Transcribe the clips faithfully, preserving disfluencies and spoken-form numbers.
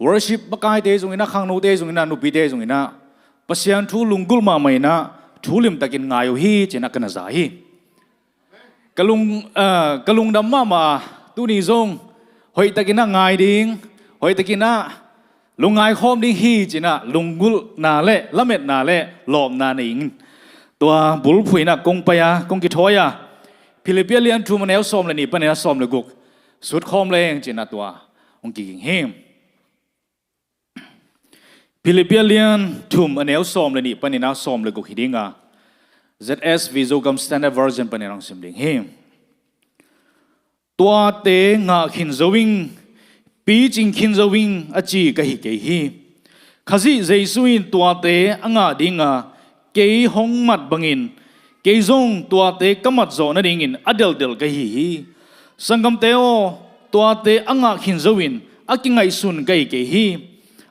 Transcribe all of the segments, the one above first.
worship makaite zong in ah, khangnote zong in ah, nupite zong in ah, Pasian thu lunggulh mahmah in ah, thu limtakin ngai uh hi, ci-in ah ka na za hi. Ka lung, ah, ka lungdam mahmah a, tuni zong hoihtakin ah ngai ding, hoihtakin ah lungngai khawm ding hi, ci-in ah lunggulhna le lametna le lawpna nei ing. Tua bulphuh in ah kong pai a, kong kithawi a, Philippi a lian thum, a neu sawm le nih panin ah sawm le guk sut khawm leng, ci-in ah tua hong kiging hi. Philippi a lian thum, a neu sawm le nih panin ah sawm le guk hi ding a, Z S V Zogam Standard Version panin ah hong sim ding hi. Tuate ngah khin zo ing, picing khin zo ing, a ci ka hi kei hi. Khazih Jesu in tuate a ngah ding a, kei hong mat bangin, kei zong tuate ka mat zawh nadingin a delhdel ka hi hi. Sanggamte aw, tuate a ngah khin zo in a kingaihsun ka hi kei hi.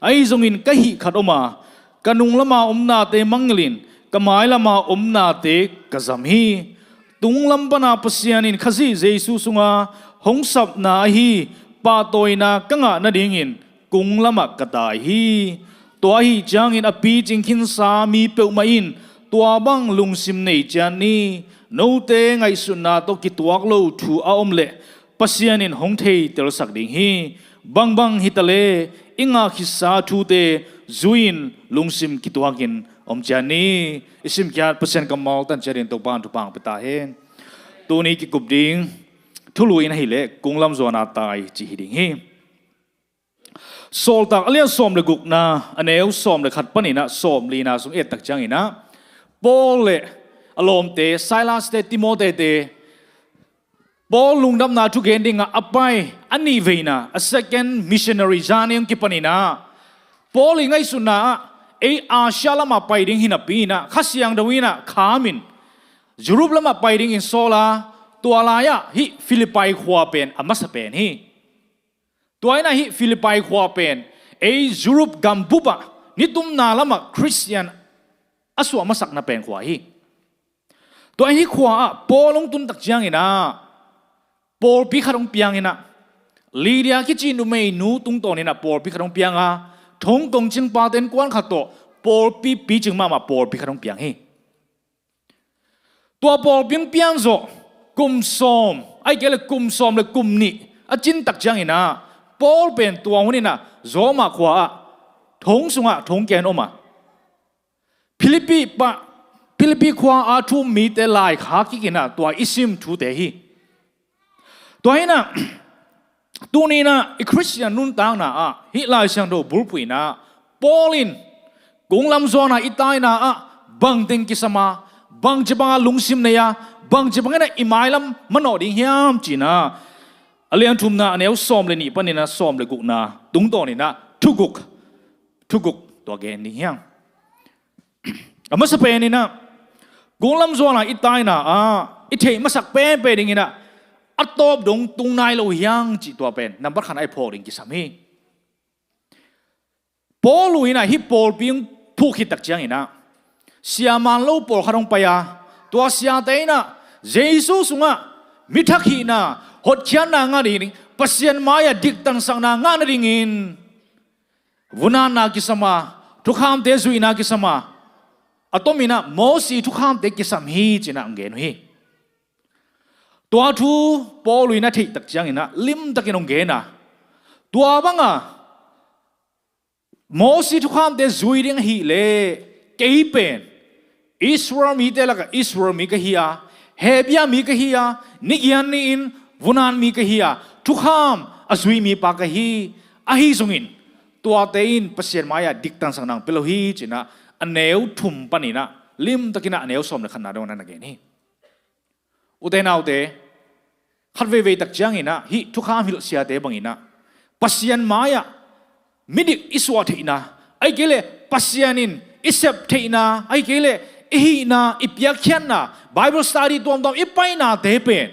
Ahi zongin ka hih khat om a, ka nung lama omnate mangngilh in, ka mai lama omnate ka zam hi. Tung lam pana Pasian in Khazih Jesu sunga hong sapna ahi pahtawina ka ngah nadingin kung lamah ka tai hi. Tua ahi ciangin a picing khinsa mi peuhmah in tua bang lungsim nei ciat ni. Note ngaihsutna tawh kituak lo thu a om leh Pasian in hong theitelsak ding hi. Bangbang hi ta le, i ngah khitsa thute zui-in lungsim kituakin om ciat ni. I simkhiat Pasian kammal tan ciatin Topa in thupha hong pia ta hen. Tuni kikup ding thulu in ahih leh kung lam zuana tai ci hi ding hi. Sawltak a lian sawm le gukna, a neu sawm le khat panin ah sawm lina sung i et tak ciangin ah, Paul le a lawmte, Silas te, Timote te, Paul lungdamna thugen dingah a pai a nih veina, a second missionary journey hong kipanin ah, Paul i ngaihsutna ah ei Asia lamah pai ding hi napi in ah Kha Siangtho in ah khamin Europe lamah pai dingin sawl a, tua lai-ah hih Philippi khua pen a masa pen hi. Tua in ah hih Philippi khua pen ei Europe gam bupah nitumna lamah Khristian a suah masakna pen khua hi. Tua in hih khua ah Paul hong tun tak ciangin ah pawlpi khat hong piang in ah, Lydia kici numeinu tungtawn in ah pawlpi khat hong piang a, thong kongcing pate innkuan khat tawh pawlpi picing mahmah pawlpi khat hong piang hi. Tua pawlpi hong piang zawh kum sawm, ahih kei leh kum sawm le kum nih a cin tak ciangin ah, Paul pen tua hun in ah Roma khua ah thong sungah thong kia in om a, Philippi pa, Philippi khua a thu um mite laikhak kik in ah tua i sim thute hi. Tua hi in ah, tuni in ah i Khristian nuntakna ah hih Lai Siangtho bulphuh in ah Paul in kung lam zuana i taina ah bangteng kisam a, bangci banga lungsim nei a, bangci bangin ah i mailam manawh ding hiam ci-in ah, a lian thumna, a neu sawm le nih panin ah sawm le gukna tungtawn in ah thuguk, thuguk tua gen ding hi hang. A masa pen in ah, kung lam zuana i taina ah i theih masak penpen dingin ah a tawp dong tung nai lo hi hang cih tua pen nambat khatna i phawk ding kisam hi. Paul in ah hih pawlpi hong phuh khit tak ciangin ah, sia man lo pawlkhat hong pai a, tua siate in ah Jesu sungah mithakhihna, hotkhiatna ngah ding, Pasian mai-ah diktansakna ngah nadingin vunanna kisam a, thukhamte zuihna kisam a, a tomin ah Mosi thukhamte kisam hi ci-in ah hong gen uh hi. Tua thu Paul in a theih tak ciangin ah limtakin hong gen a, tua banga Mosi thukhamte zui ding ahih leh kei pen Israel mite lakah Israel mi ka hi a, Hebia mi ka hi a, nigian ni-in vunan mi ka hi a, thukham a zui mipa ka hi. Ahi zongin tuate in Pasian mai-ah diktansakna hong pia lo hi ci-in ah a neu thum panin ah limtakin ah a neu sawm le khatna dong na gen hi. Ute naute, khat veivei tak ciangin ah hih thukham hilh siate bangin ah Pasian mai-ah midik i suah theihna, ahih kei leh Pasian in i sep theihna, ahih kei leh i hihna, i piakkhiatna, Bible study tuamtuam i painate pen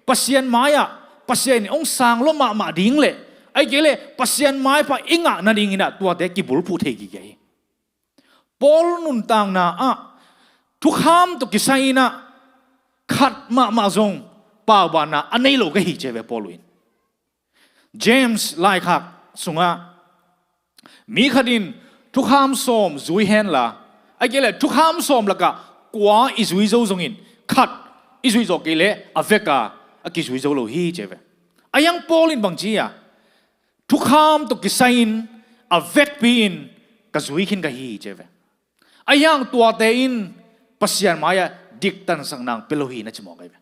Pasian mai-ah Pasian in hong sang lua mahmah ding leh, ahih kei leh Pasian maipha i ngah nadingin ah tuate kibulphuh thei kik hi. Paul nuntakna ah thukham tawh kisai in ah khat mahmah zong paubaanna a nei lo ka hi ci ve Paul in. James laikhak sungah Mi khat in thukham sawm zui henla, a kei leh thukham sawm lakah kua i zui zo zongin khat i zuih zawh kei leh a veka a kizui zo lo hi ci ve. A hiang Paul in bang ci a, thukham tawh kisai-in a vekpi-in ka zui khin ka hi ci ve. A hiang tuate in Pasian mai-ah diktansakna pia lo hi na ci mawk ahi ve.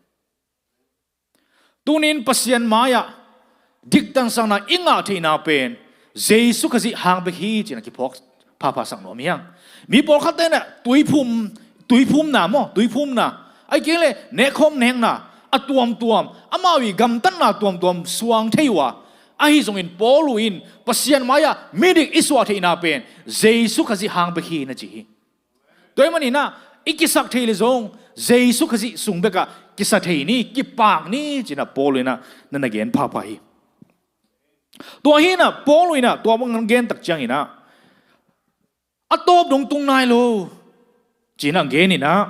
Tunin Pasian mai-ah diktansakna i ngah theihna pen Jesu Khazih hang bek hi cin a kiphawk phaphasak nuam hiang. Mi pawlkhatte na tuiphum, tuiphumna maw, tuiphumna, a kei leh nehkhawm nekna, a tuamtuam, amau i gamtatna tuamtuam suang thei uh a, ahi zongin Paul uh in Pasian mai-ah midik i suah theihna pen Jesu Khazih hang bek hi na ci hi. Tua ahih manin ah i kisak thei leh zong Jesu Khazih sung bekah kisa thei ni, kipak ni cin ah Paul in ah na na gen phapha hi. Tua hi-in ah Paul in ah tua bang gen tak ciangin ah a tawp dong tung nai lo cin ah gen in ah,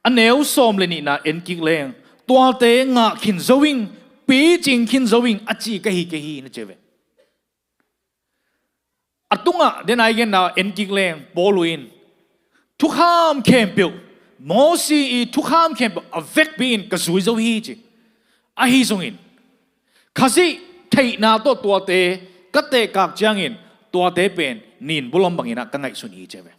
a neu sawm le nihna en kik leng, tuate ngah khin zo ing, picing khin zo ing a ci ka hi, ka hi na ci ve. A tungah den a i genna en kik leng Paul uh in thukham khempeuh, Mosi i thukham khempeuh a vekpi-in ka zui zo hi ci. Ahi zongin Khazih theihna tawh tuate ka tehkak ciangin tuate pen nin bulam bangin ah ka ngaihsun hi ci ve.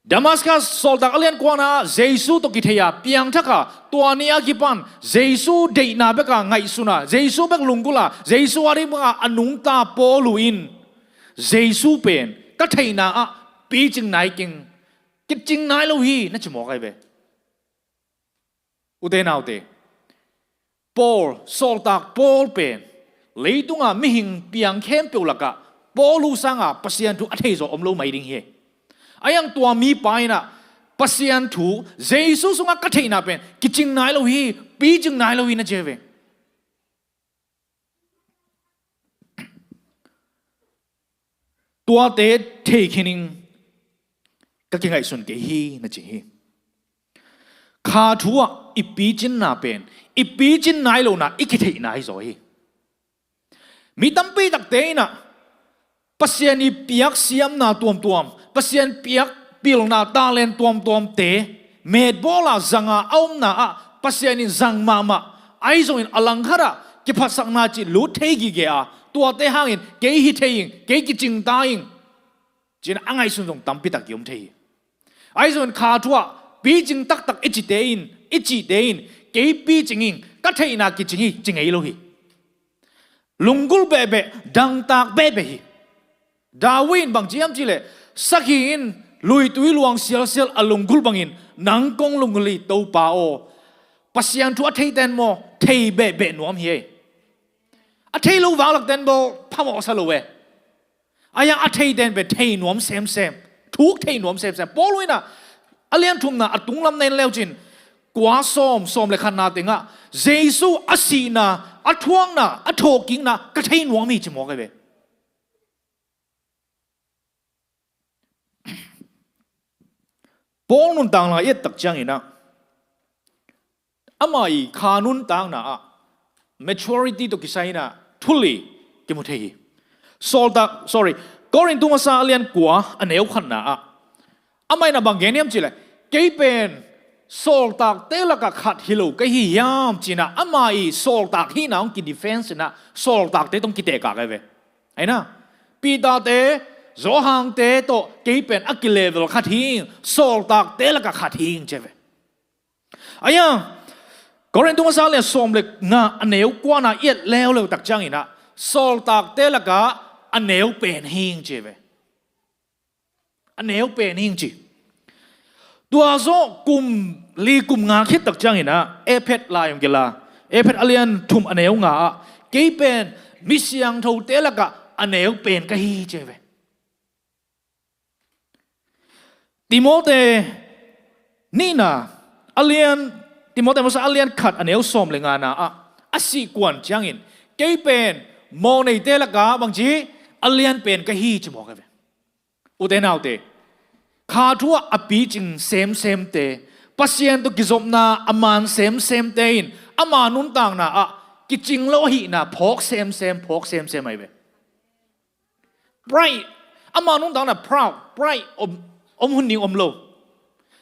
Damaskas sawltak a lian kuana ah Jesu tawh kithei a piangthak a, tua ni a kipan Jesu deihna beka ngaihsun a, Jesu bek lunggulh a, Jesu a ding beka a nungta Paul uh in Jesu pen ka theihna ah picing nai keng, kicing nai lo hi na ci mawk ahi ve. Ute naute, Paul, sawltak Paul pen leitunga mihing piang khempeuh lakah Paul uh sanga Pasian thu a thei zaw om lo mai ding hi. A hiang tua mipa in ah Pasian thu Jesu sungah ka theihna pen kicing nai lo hi, picing nai lo hi na ci ve. Tuate thei khin ing, ka kingaihsun kei hi na ci hi. Kha thu ah i picinna pen i picin nai lohna i kitheihna hi zaw hi. Mi tampi takte in ah Pasian i piak siamna tuamtuam, Pasian piak pilna talent tuamtuamte metbawla zanga a omna ah Pasian in zang mahmah, ahi zongin a langkhatah kiphatsakna cih lut thei gige a, tuate hangin kei hi thei ing, kei kicing ta ing, cin a ngaihsun zong tampi tak i om thei hi. Ahi zongin kha thu ah picing taktak i cite in, i cihte in kei picing ing, ka theihna kicing hi ci ngei lo hi. Lunggulh behbeh, dangtak behbeh hi. David in bang ci hiam cih leh, sakhi in luitui luang sialsial a lunggulh bangin nang kong lunggulh hi Topa aw. Pasian thu a theite in maw, thei behbeh nuam hi ei. A thei lo vak lakte in maw phamawh sa lo e. A hiang a theite in pen thei nuam semsem, thuk thei nuam semsem. Paul uh in ah a lian thumna a tunglam na en leucin kua, sawm, sawm le khatna tengah Jesu a sihna, a thuakna, a thawhkikna ka thei nuam hi ci mawk ahi ve. Paul nuntakna i et tak ciangin ah ama i kha nuntakna ah maturity tawh kisai in ah thuli kimu thei hi. Sawltak, sorry, Korintu masa a lian kua a neu khatna ah amah in ah bang gen hiam cih leh, kei pen sawltakte lakah khat hi lo ka hi hiam ci-in ah ama i sawltak hihna hong kidefense in ah sawltakte tawh hong kitehkak ahi ve. Ahi na, Peter-te, Johan-te tawh kei pen a kilevel khat hi ing, sawltakte lakah khat hi ing ci ahi ve. Ahi a, Korintu masa a lian sawm le nga a neu kuana i et leuleu tak ciangin ah sawltakte lakah a neu pen hi ing ci ahi ve. A neu pen hi ing ci. Tua zawh kum li kum nga khit tak ciangin ah Efesa lai hong kila, Efesa a lian thum a neu nga ah kei pen mi siangthote lakah a neu pen ka hi ci ahi ve. Timote nihna a lian, Timote masa a lian khat a neu sawm le ngana ah a sih kuan ciangin kei pen mawhneite lakah bangci a lian pen ka hi ci mawk ahi ve. Ute naute, kha thu ah a picing semsemte, Pasian tawh kizopna a man semsemte in ama nuntakna ah kicing lo ahihna phawk semsem, phawk semsem ahi ve. Pride, ama nuntakna proud, pride om, om hun ding om lo.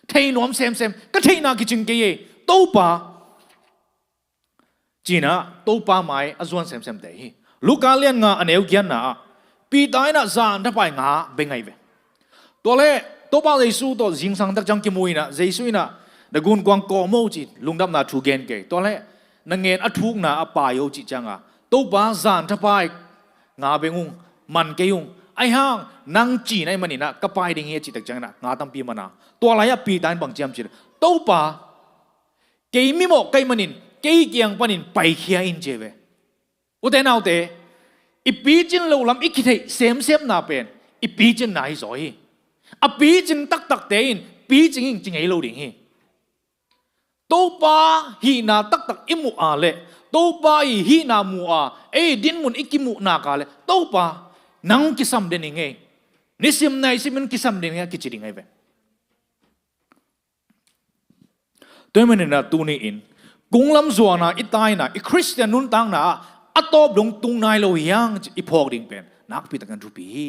Thei nuam semsem, ka theihna kicing kei e, Topa ci-in ah Topa mai a zuan semsemte hi. Luka lian nga a neu giatna ah Peter in ah zan thapai nga beng ahi ve. Tua leh Topa Jesu tawh zingsang tak ciang kimu in ah Jesu in ah na gunkuang kawm o ci, lungdamna thu gen kei. Tua leh na ngen a thukna ah pai o cih ciangin Topa zan thapai nga beng ung, man kei ung. Ahi hang nang ci na hih manin ah ka pai ding hi a cih tak ciangin ah nga tampi man a. Tua lai-ah Peter in bang ci hiam cih leh, Topa, kei mimawh ka hih manin kei kiang panin paikhia in ci hi ve. Ute naute, i picin loh lam i kitheih semsemna pen i picinna hi zaw hi. A picin taktakte in picing in ci ngei lo ding hi. Topa hihna taktak i muh a leh, Topa i hihna muh a, ei dinmun i kimuh nak a leh, Topa, nang kisam den hi ngei. Nisim naisimin kisam den hi ngei a kici ding ahi ve. Tua hih manin ah tuni-in kunglam zuan a i tai in ah i Khristian nuntakna ah a tawp dong tung nai lo hi hang cih i phawk ding pen nakpi takin thupi hi.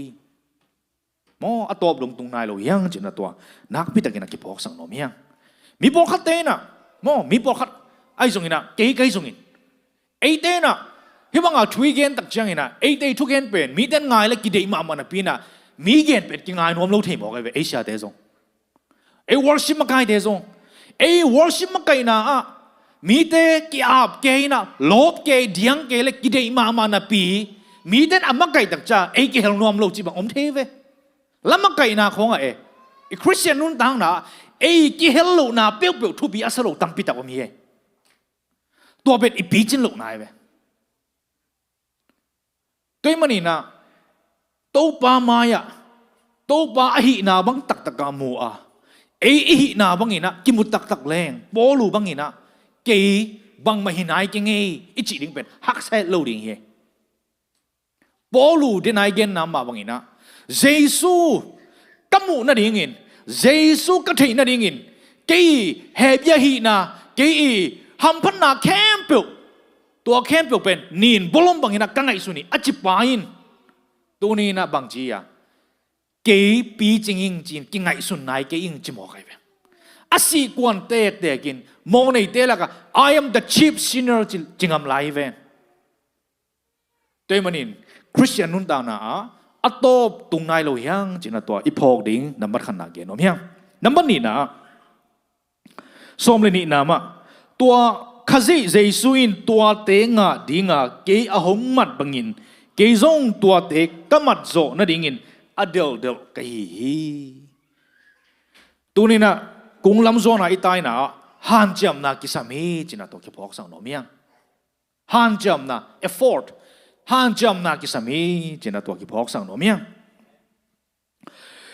Maw, a tawp dong tung nai lo hi hang cih na tua nakpi takin a kiphawksak nuam hi hang. Mi pawlkhatte in ah, maw, mi pawlkhat ahi zongin ah, kei ka hi zongin, eite in ah hih banga thu i gen tak ciangin ah eite i thugen pen mite in ngai le kideih mahmah napi in ah mi gen pen kingai nuam lo thei mawk ahi ve, Asia-te zong. Ei worship makaite zong, ei worship makaihna ah mite ki-ap kei in ah, lawp kei, diang kei le kideih mahmah napi, mite in a makaih tak ciang ei kihel nuam lo cih bang om thei ve. La makaihna khawngah e, i Khristian nuntakna ah ei kihel lohna peuhpeuh thupi a sa lo tampi tak om hi e. Tua pen i picin lohna ahi ve. Tua hih manin ah Topa mai-ah Topa a hihna bang taktak a mu a, ei i hihna bangin ah kimu taktak leng, Paul uh bangin ah kei bangmah hi nai keng ei i cih ding pen haksa het lo ding hi. Paul uh denai genna mah bangin ah Jesu ka muh nadingin, Jesu ka theih nadingin kei i hehpih a hihna, kei i hamphatna khempeuh, tua khempeuh pen nin bawlom bangin ah ka ngaihsun hi a ci pa in tuni in ah bang ci hiam, kei picing ing ci-in kingaihsun nai kei ing ci mawk ahi ve. A sihkuan tektek in mawhneite lakah I am the chief sinner ci, ci ngam lai hi ven. Tua hih manin Khristian nuntakna ah a tawp tung nai lo hi hang cih na tua i phawk ding nambat khatna gen nuam hi hang. Nambat nihna ah, sawm le nihna mah, tua Khazih Jesu in tuate ngah dinga kei a hong mat bangin kei zong tuate ka mat zawh nadingin a delhdelh ka hi hi. Tuni in ah kunglam zuan a i tai in ah hanciamna kisam hi cih na tua kiphawksak nuam hi hang. Hanciamna, effort, hanciamna kisam hi cih na tua kiphawksak nuam hi hang.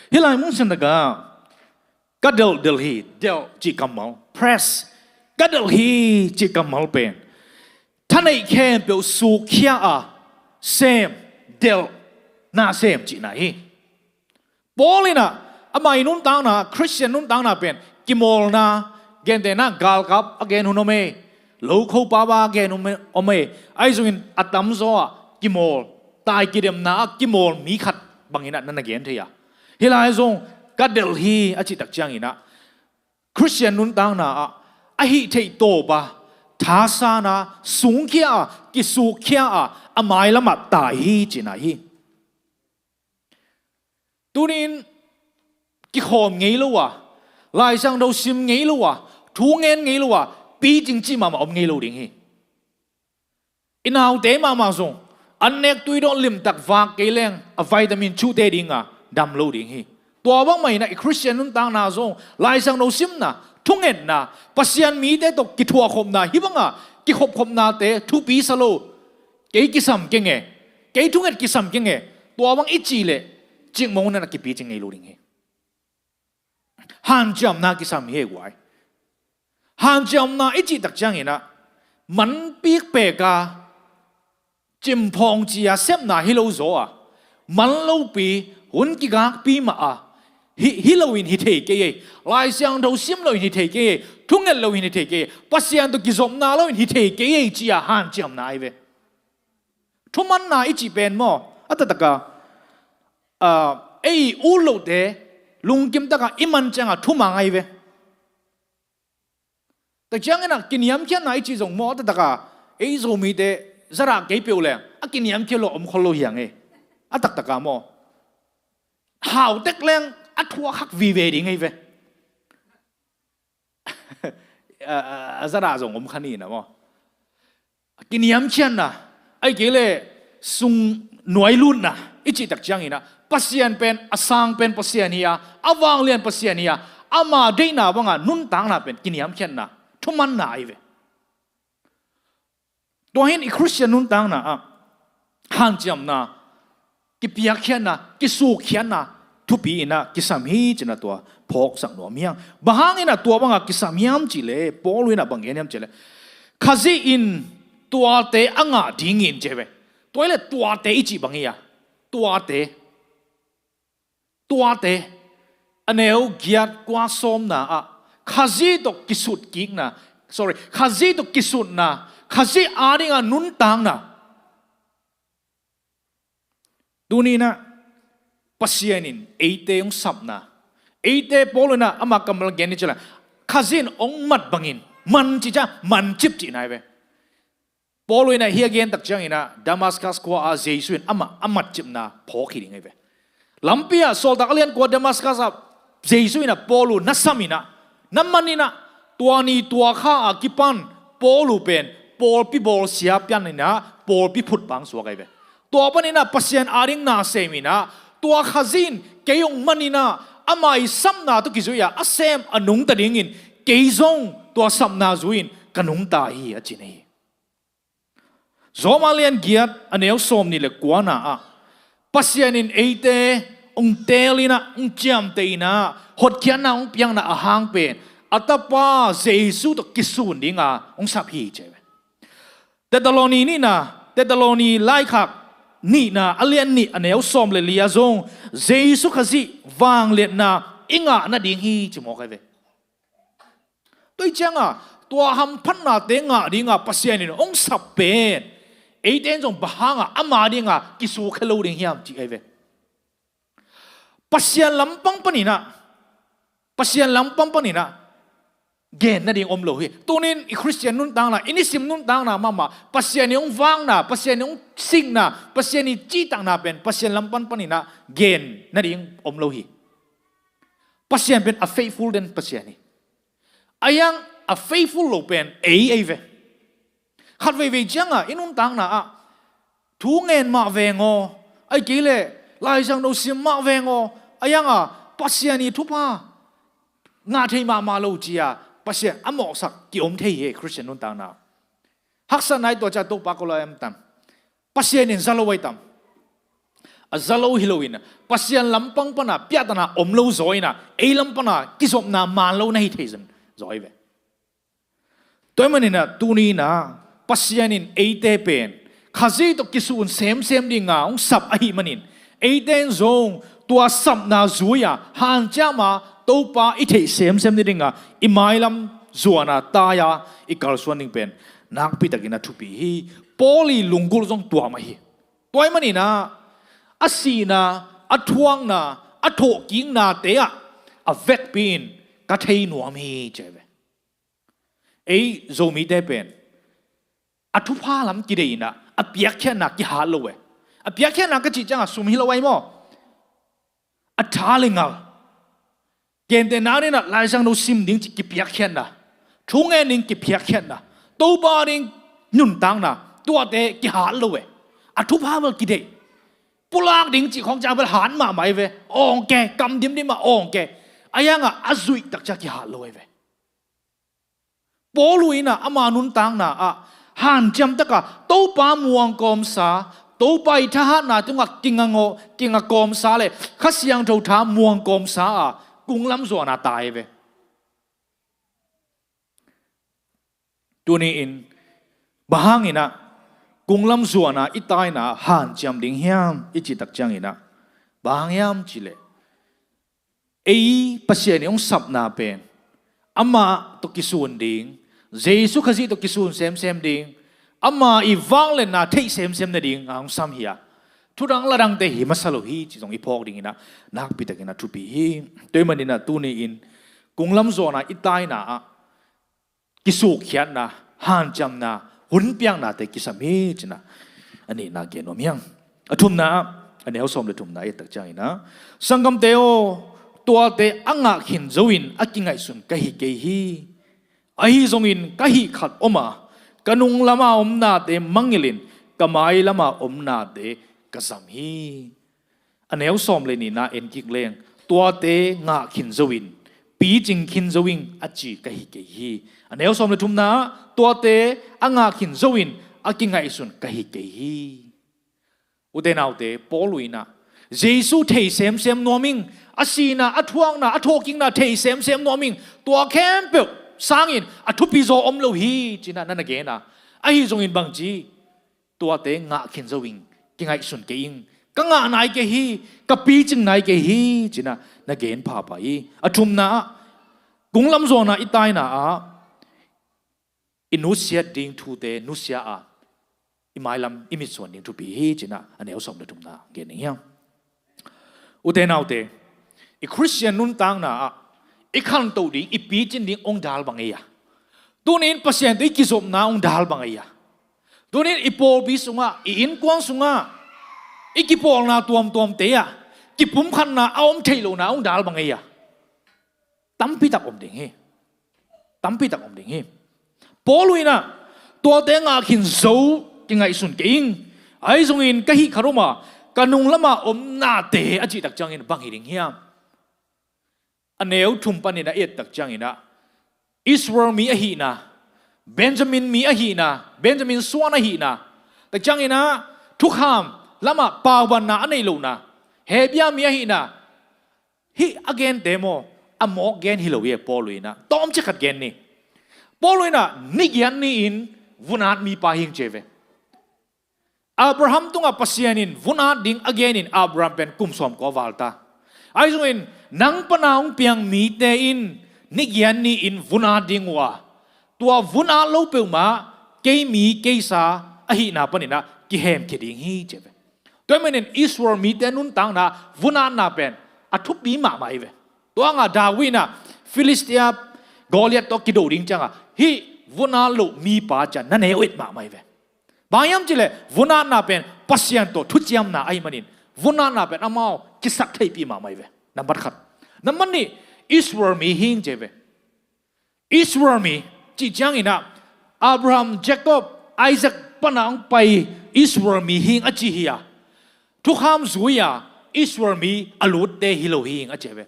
Hih lai mun san takah ka delhdelh hi, delh cih kammal, press, ka delh hi cih kammal pen thaneih khempeuh sukkhia a sem, delh, na sem cihna hi. Paul in ah ama i nuntakna, Khristian nuntakna pen kimawlna, gentehna galkap a gen hun om e, lokho paba a gen hun om e, ahi zongin a tamzaw ah kimawl, tai kidemna ah kimawl mi khat bangin ah na na gen thei a. Hih lai zong ka delh hi a cih tak ciangin ah Khristian nuntakna ah a hih theih tawp a, thasan a, sungkhia a, kisukkhia a, a mailam ah tai hi cihna hi. Tuni-in kikhawm ngei lo a, Lai Siangtho sim ngei lo a, thu ngen ngei lo a, picing cih mahmah om ngei lo ding hi. I naute mahmah zong an nek tui dawh limtak vak kei leng a vitamin chuhte dinga dam lo ding hi. Tua bangmah in ah i Khristian nuntakna zong Lai Siangtho simna, thungetna, Pasian mite tawh kithuahkhopna, hih banga kikhopkhopnate thupi sa lo. Kei kisam keng e, kei thunget kisam keng e, tua bang i cih leh cikmawng in ah kipicing ngei lo ding hi. Hanciamna kisam hi e guai. Hanciamna i cih tak ciangin ah man pikpek a, cimphawng ci a sepna hi lo zaw a, man lopi, hun kigakpi mah a, hi, hi loin hi thei kei ei. Lai Siangtho sim loin hi thei kei ei. Thunget loin hi thei kei ei. Pasian tawh kizopna loin hi thei kei ei ci a hanciamna ahi ve. Thumanna i cih pen maw, a taktak a, Ei ut lohte lungkim taka i man cianga thuma ngai ve. Tua ciangin ah kiniamkhiatna i cih zong maw, a taktak a ei Zomite zara kei peuh leng a kiniamkhiat lo om khol lo hi hang e. A taktak a maw, hau tek leng a thuak hak vive ding ei ve. A zara zong om kha ni na maw. Kiniamkhiatna, ahih kei leh sung nuai lutna i cih tak ciangin ah Pasian pen a sang pen Pasian hi a, a vanglian Pasian hi a, ama deihna banga nuntakna pen kiniamkhiatna, thumanna ahi ve. Tua hi-in i Khristian nuntakna ah hanciamna, kipiakkhiatna, kisukkhiatna thupi in ah kisam hi ci-in ah tua phawksak nuam hi hang. Bang hangin ah tua banga kisam hiam cih leh, Paul in ah bang gen hiam cih leh, Khazih in tuate a ngah dingin ci hi ve. Tua hi leh tuate i cih bang hi a, tuate, tuate, a neu giat kua sawmna ah Khazih tawh kisut kikna, sorry, Khazih tawh kisutna, Khazih adinga nuntakna. Tuni in ah Pasian in eite hong sapna, eite Paul in ah ama kammal gen ni ci leh, Khazih in hong mat bangin, man cih ciang mancip cihna hi ve. Paul in ah hih a gen tak ciangin ah Damascus khua-ah Jesu in amah a matcipna phawk hi ding hi ve. Lampi ah, Sawltak a lian kua Damascus ah Jesu in ah Paul uh na sam in ah, na man in ah, tua ni tua kha a kipan Paul uh pen pawlpi bawlsia pian in ah pawlpi phut bang suak ahi ve. Tua panin ah Pasian ading na sem in ah, tua Khazih in kei hong man in ah, ama i sapna tawh kizui a a sem a nungta dingin kei zong tua sapna zui-in ka nungta hi, a ci hi. Rom a lian giat a neu sawmnih le kuana ah Pasian in eite hong teel in ah, hong ciamteh in ah, hotkhiatna hong piakna a hang pen a Tapa Jesu tawh kisun dinga hong sap hi ci hi ve. Thessaloni nihna, Thessaloni laikhak nihna a lian nih a neu sawm le li ah zong Jesu Khazih vangliatna i ngah nading hi ci mawk ahi ve. Tua hi cianga tua hamphatnate ngah dinga Pasian in hong sap pen eite in zong bang hanga ama dinga kisukkhia lo ding hiam cih ahi ve. Pasian lampang panin ah, Pasian lampang panin ah gen nading om lo hi. Tunin i Khristian nuntakna, i nisim nuntakna mahmah Pasian in hong vakna, Pasian in hong sikna, Pasian in cihtakna pen Pasian lampang panin ah gen nading om lo hi. Pasian pen a faithful den Pasian hi. A hiang a faithful lo pen ei, ei ve. Khat veivei cianga i nuntakna ah thu ngen mah veng aw, ahih kei leh laizang no sim mah veng aw, a hianga Pasian i thupha ngah thei mahmah lo cia Pasian a mawhsak kiom thei hi, Khristian nuntakna. Haksatna i tuah cia Topa ko lai am tam. Pasian in za lo ai tam. A za lo hi loin Pasian lampang pana piahtana om lo zaw ina ei lampana kizopna man lo na hi thei zon zaw hi ve. Tua hi manina tunina Pasian in eite pen Khazih tawh kisun semsem dinga hong sap ahi manin eite in zong tua sapna zui-a hanciama Topa i theih semsem ni dinga i mailam zuana tai-a i kalsuan ding pen nakpitakin a thupi hi. Paul i lunggulh zong tua mah hi. Tua hi manina a sihna, a thuakna, a thawhkiknate ah a vekpi in ka thei nuam hi ci hi ve. Ei Zomite pen a thupha lam kideih ina a piakkhiatna kihat lo e. A piakkhiatna ka cih cianga sum hi lo ai maw? A tha le ngal, gentehna dina laizang no sim ding cih kipiakkhiatna, thu ngen ding kipiakkhiatna, Topa ding nuntakna, tuate kihat lo e. A thupha bel kideih, pulak ding cih khong ciang bel hat mahmah hi ve. Awng ke, kam dimdim ah awng ke. A hianga a zuih tak ciang kihat lo hi ve. Paul uh ina ama nuntakna ah hanciam taka Topa muang kawmsa, Topa i thahatna tungah kinga ngaw, kinga kawmsa le Kha Siangtho tha muang kawmsa a kunglam zuana tai ve. Tuni in bang hangina kunglam zuana i taina hanciam ding hiam i cih tak ciangina bang hang hiam cih leh ei Pasian i hong sapna pen amah tawh kisun ding, Jesu Khazih tawh kisun semsem ding, ama i vangliatna theih semsem nading a hong sam hi a, Thudang ladangte hi masa lo hi, ci zong i phawk dingin ah nakpi takin ah thupi hi. Tua ahih manin ah tuni-in kunglam zawhna i taina ah kisukkhiatna, hanciamna, hun piaknate kisam hi, ci-in ah a nihna gen nuam hi hang. A thumna ah, a neu sawm le thumna i et tak ciangin ah, "Sanggamte aw, tuate a ngah khin zo-in a kingaihsun ka hi kei hi. Ahi zongin ka hih khat om a, ka nung lama om nate mangngilhin ka mai lama om nate ka zam hi." A neu sawm le nihna en kik leng, "Tuate ngah khin zo-in, picing khin zo ing," a ci ka hi kei hi. A neu sawm le thumna ah, "Tuate a ngah khin zo-in a kingaihsun ka hi kei hi." Ute naute, Paul in ah Jesu thei semsem nuam ing, a sihna, a thuakna, a thawhkikna thei semsem nuam ing, tua khempeuh sangin a thupi zaw om lo hi, ci-in ah na na gen a. Ahi zongin bang ci, "Tuate ngah khin zo ing, kingaihsun kei ing, ka ngah nai kei hi, ka picing nai kei hi," ci-in ah na gen phapha hi. A thumna ah, kunglam zawhna i taina ah i nusiat ding thute nusia a, i mailam i mitsuan ding thupi hi, ci-in ah a neu sawm le thumna gen ding hi hang. Ute naute, i Khristian nuntakna ah i khantoh ding, i picin ding hong dal bang ei a? Tuni-in Pasian tawh i kizopna hong dal bang ei a? Tuni-in i pawlpi sungah, i innkuan sungah, i kipawlna tuamtuamte ah kipumkhatna a om theih lohna hong dal bang ei a? Tampi tak om ding hi. Tampi tak om ding hi. Paul in ah, "Tuate ngah khin zo, kingaihsun kei ing, ahi zongin ka hih khat om a, ka nung lama om nate," a cih tak ciangin bang hi ding hiam? A neu thum panin a i et tak ciangin ah, Israel mi ahihna, Benjamin mi ahihna, Benjamin suan ahihna, tak ciangin ah thukham lamah paubanna a neih lohna, Hebru mi ahihna, hih a gente maw, a mawk gen hi lo hi, Paul in ah tawmcik khat gen ni. Paul in ah nigiat ni-in vun-at mipa hi ing ci hi ve. Abraham tungah Pasian in vun-at ding a genin Abraham pen kum sawmkua val ta. Ahi zongin nang pana hong piang mite in nigiat ni-in vun-at ding uh a, tua vun-at lo peuhmah kei mi kei sa ahihna panin ah kihemkhia ding hi ci hi ve. Tua ahih manin Israel mite nuntakna vun-atna pen a thupi mahmah hi ve. Tua hangah David in ah Filistia Goliath tawh kido ding ciangah hih vun-at loh mipa ci-a na neu et mahmah hi ve. Bang hiam cih leh vun-atna pen Pasian tawh thuciamna ahih manin vun-atna pen amau kisaktheihpih mahmah hi ve. Nambat khat. Nambat nih, Israel mi hi ing ci hi ve. Israel mi cih ciangin ah Abraham, Jacob, Isaac pana hong pai Israel mi hi ing a ci hi a, thukham zui-a Israel mi a lutte hi lo hi ing a ci hi ve.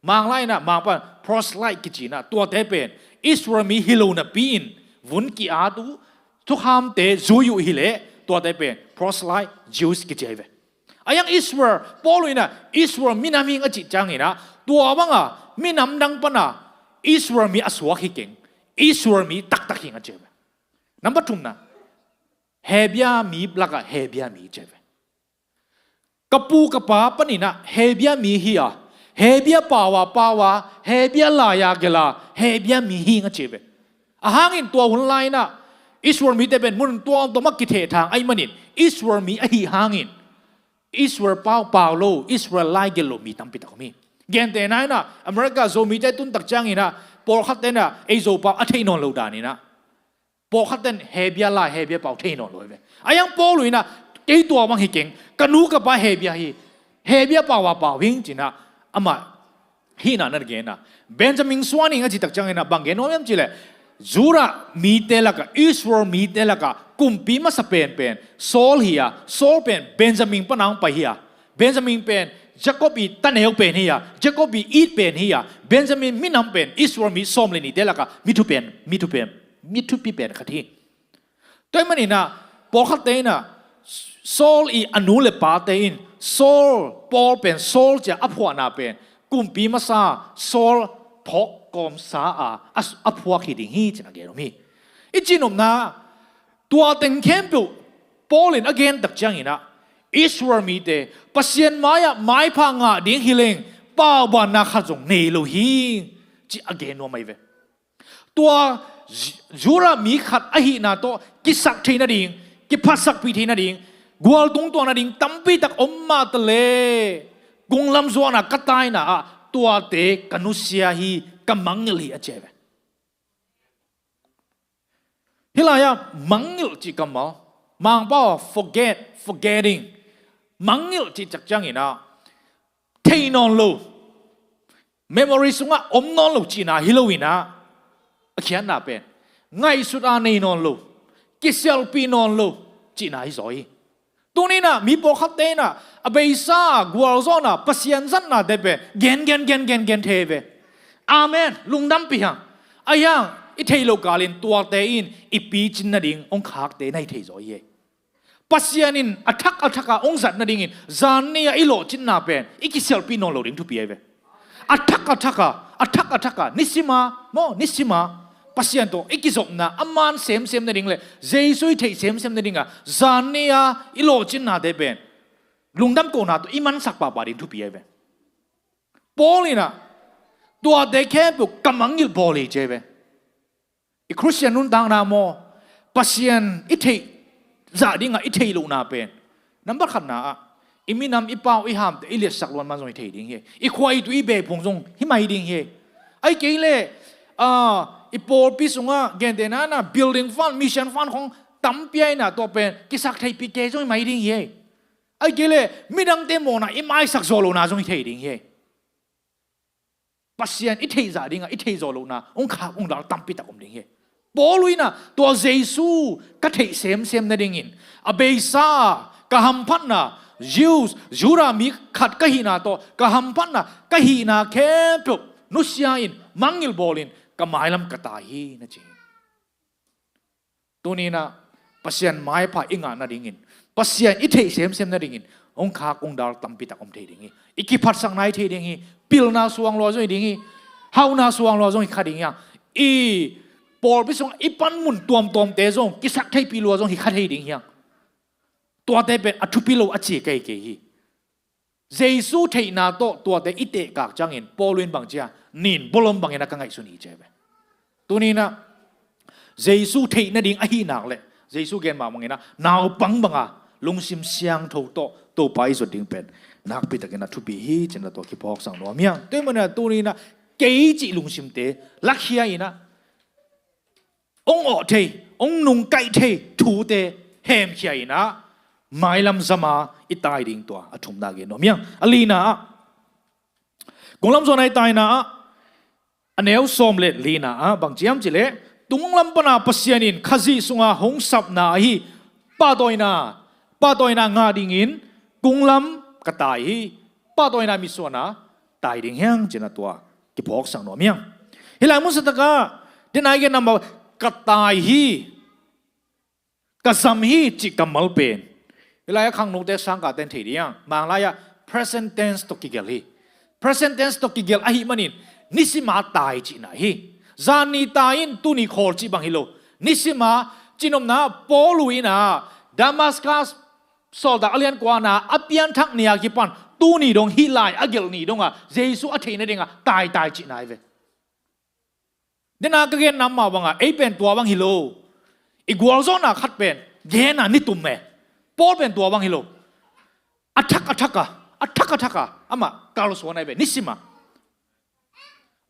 Manglai in ah, Mangpau in proselyte kici in ah, tuate pen Israel mi hi lo napi-in vun ki-at uh, thukhamte zui uh hi leh tuate pen proselyte Jews kici hi ve. A hiang Israel, Paul in ah Israel minam hi ing a cih ciangin ah, tua banga minam dang pana Israel mi a suak hi keng, Israel mi taktak hi ing a ci hi ve. Nambat thumna, Hebru mi lakah Hebru mi ci hi ve. Ka pu ka pa panin ah Hebru mi hi a, Hebru pau-a pau-a, Hebru lai-a gelh a, Hebru mi hi ing a ci hi ve. A hangin tua hun lai-in ah Israel mite pen mun tuamtuam ah kithehthang ahih manin Israel mi ahih hangin Israel pau pau lo, Israel lai gelh lo mi tampi tak om hi. Gentehna in ah America Zomite tun tak ciangin ah pawlkhatte in ah ei Zopau a theih nawn lo danin ah pawlkhatte in Hebru lai, Hebru pau thei nawn lo hi ve. A hiang Paul in ah, kei tua bang hi keng, ka nu ka pa Hebru hi, Hebru pau-a pau hi ing ci-in ah amah hihna na gen a. Benjamin suan hi ing a cih tak ciangin ah bang gen nuam hiam cih leh, Judah mite lakah, Israel mite lakah kumpi masa penpen Saul hi a, Saul pen Benjamin pana hong pai hi a, Benjamin pen Jacob i taneu pen hi a, Jacob i it pen hi a, Benjamin minam pen Israel mi sawm le nihte lakah mi thupi pen, mi thupi pen, mi thupi pen khat hi. Tua ahih manin ah pawlkhatte in ah Saul i a nu le pate in Saul, Paul pen Saul ci-a a phuahna pen kumpi masa Saul phawk kawmsa a, a, a phuak hi ding hi ci-in a gen om hi. I cihnopna, tua teng khempeuh Paul in a gen tak ciangin ah Israel mite Pasian mai-ah maipha ngah ding hi leng paubanna khat zong nei lo hi, ci a gen nuam ahi ve. Tua Ju-, Judah mi khat ahihna tawh kisak theih nading, kiphatsakpih theih nading, Gual tungtawn nading tampi tak om mah ta leh, kunglam zuan a ka taina ah tuate ka nusia hi, ka mangngilh hi a ci ve. Hih lai-ah mangngilh cih kammal, Mangpau ah forget, forgetting. Mangngilh cih ciangin ah thei nawn lo, memory sungah om nawn lo cihna hi lo in ah, a khiatna pen ngaihsut a nei nawn lo, kisialhpih nawn lo cihna hi zaw hi. Tuni in ah mi pawlkhatte in ah a beisa gualzawhna, Pasian zatnate pen gen gen gen gen gen thei ve. Amen. Lungdampih hang. Ahi hang i theih loh kalin tuate in i picin nading hong khakte na hi thei zaw hi. Pasian in a thak a thak a hong zat nadingin zan ni-a i lawhcinna pen i kisialhpih nawn lo ding thupi ahi ve. A thak a thak a, a thak a thak a, nisim a, maw, nisim a Pasian tawh i kizopna a man semsem nading le Jesu i theih semsem nading a zan ni-a i lawhcinnate pen lungdam kohna tawh i mansak pahpah ding thupi ahi ve. Paul in ah tuate khempeuh ka mangngilh bawl hi ci ahi ve. I Khristian nuntakna maw, Pasian i theih zah dingah i theih lohna pen, nambat khatna ah i minam, i pau, i hamte i liatsak luat man zong hi thei ding hi. I khua i tui, i beh phung zong hi mai ding hi. Ahih kei leh, ah, i pawlpi sungah gentehna in ah building fund, mission fund khong tampi a in ah tua pen kisak theihpih kei zong hi mai ding hi. Ahih kei leh midangte mawhna i maisak zawh lohna zong hi thei ding hi. Pasian i theih zah dingah i theih zawh lohna hong khak hong dal tampi tak om ding hi. Paul in ah tua Jesu ka theih semsem nadingin a beisa ka hamphatna, Jews, Judah mi khat ka hihna tawh ka hamphatna ka hihna khempeuh nusia in, mangngilh bawlin ka mailam ka tai hi, na ci hi. Tuni in ah Pasian maipha i ngah nadingin, Pasian i theih semsem nadingin hong khak hong dal tampi tak om thei ding hi. I kiphatsakna hi thei ding hi. Pilna suang lua zong hi ding hi. Hauhna suang lua zong hi kha ding hi hang. I pawlpi sungah i panmun tuamtuamte zong kisak theihpih lua zong hi kha thei ding hi hang. Tuate pen a thupi lo a ci kei kei hi. Jesu theihna tawh tuate i tehkak ciangin Paul in bang ci a, nin bawlom bangin a ka ngaihsun hi ci ahi ve. Tuni in ah Jesu theih nading ahih nak leh Jesu gen mah bangin ah naupang banga lungsim siangtho tawh Topa i zot ding pen nakpi takin a thupi hi ci-in ah tua kiphawksak nuam hi hang. Tua ahih manin ah tuni in ah kei cih lungsimte lakhia in ah hong awh thei, hong nungkaih thei thute hemkhia in ah mailam zama i tai ding, tua a thumna gen nuam hi hang. A lina ah, kunglam zuan a i taina ah, a neu sawm le lina ah bang ci hiam cih leh, tunglam pana Pasian in Khazih sunga hong sapna ahi pahtawina, pahtawina ngah dingin kunglam ka tai hi. Pahtawina mitsuan a tai ding hi hang ci-in ah tua kiphawksak nuam hi hang. Hih lai mun sa takah, den a i gen number, ka tai hi, ka zam hi cih kammal pen, hih lai-ah khangnote, sangkahte in thei ding hi hang. Manglai-ah present tense tawh kigelh hi. Present tense tawh kigelh ahih manin nisim a tai cihna hi. Zan ni tai in tuni khawl cih bang hi lo. Nisim a, cinopna ah Paul in ah Damascus sawltak a lian kua na a pianthak ni a kipan tuni dong, hih lai a gelh ni dongah Jesu a theih nadingah taitai cihna hi ve. Den a ka genna mah bangah ei pen tua bang hi lo. I gualzawhna khat pen gen a ni tum e. Paul pen tua bang hi lo. A thak a thak a, a thak a thak a amah kalsuan ahi ve, nisim a.